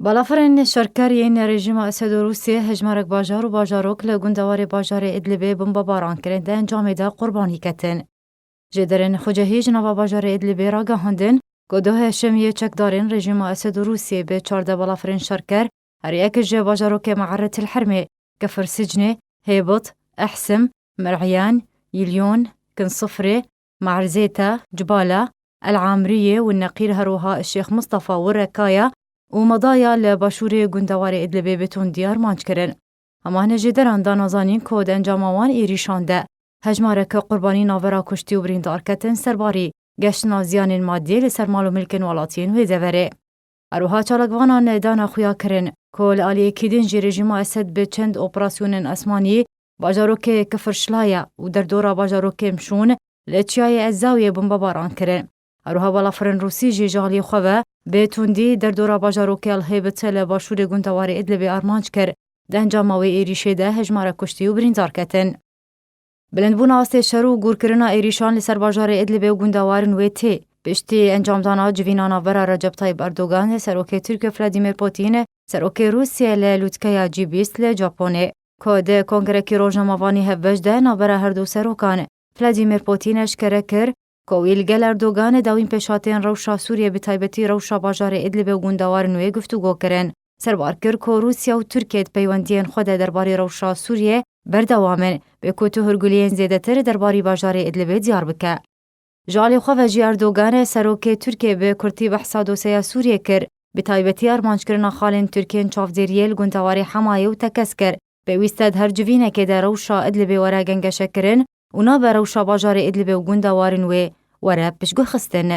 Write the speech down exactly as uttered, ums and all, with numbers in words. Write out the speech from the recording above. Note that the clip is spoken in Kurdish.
Balafirên şerker yên rejîma Esed û Rûsiyê hejmarek bajar û bajarok li gundewarê bajarê Idlibê bombebaran kirin, di encamê de qurbanî ketin. Jêderên xwecihî ji nava bajarê Idlibê ragihandin ku doh şemiyê çekdarên rejîma Esed û Rûsiyê bi çardeh balafirên şerker her yek ji bajarokê Me'erret el Hermê, Kefir Sicnê, Hêbit, Ehsim, Mir'iyan, Yilyon, Kinsifrê, Merzête, Cibala, El Amriyê û Neqîr, her wiha Şêx Mistefa û Rekaya û Medaya li başûrê gundewarê Idlibê bi tundî armanc kirin. Hema hine jêderan da nazanîn ku di encama wan êrîşan de hejmareke qurbanî navbera kuştî û birîndar ketin serbarî, geştina ziyanên madî li ser mal û milkên welatiyên wê deverê. Her wiha çalakvanan dana xuya kirin ku li aliyekî din jî rejîma Esed bi çend operasyonên esmanî bajarokê Kifir Şilaya û derdora bajarokê Mişûn li çiyayê Ezawiyê bombebaran kirin. Her wiha balafirên Rûsî jî ji aliyê xwe ve bi tundî derdora bajarokê El Hêbit li başûrê gundewarê Idlibê armanc kir. Di encama wê êrîşê de hejmarek kuştî û birîndar ketin. Bilindbûna astê şer û gûrkirina êrîşan li ser bajarê Idlibê û gundewarên wê tê. Piştî encamdana civîna navbera Recep Tayyip Erdogan, serokê Tirkiye Vladimir Putin, serokê Rûsiyê li lûtkeya G bîst li Japonê, ku di kongrekî rojnamevanî hevbeş de navbera her du serokan, Vladimir Putin eşkere kir ku wî li gel Erdogan dawîn pêşhatên rewşa Sûriyê, bi taybetî rewşa bajarê Idlibê û gundewarên wê guftûgo kirin. Serbar kir ku Rûsya û Tirkiye di peywendiyên xwe de derbarê rewşa Sûriyê berdewam in, bê ku tu hûrguliyên zêdetir derbarî bajarê Idlibê diyar bike. Ji alî xwe ve jî Erdogan, serokê Tirkiyê, bi kurtî behsa dosyeya Sûriyê kir, bi taybetî armanckirina xalên Tirk ên çavdêriyê li gundewarê Hemayê û tekez kir, pêwîst e di her civînekê de rewşa Idlibê were gengeşekirin û nabe rewşa bajarê Idlibê û gundewarên wê were piştguhxistin.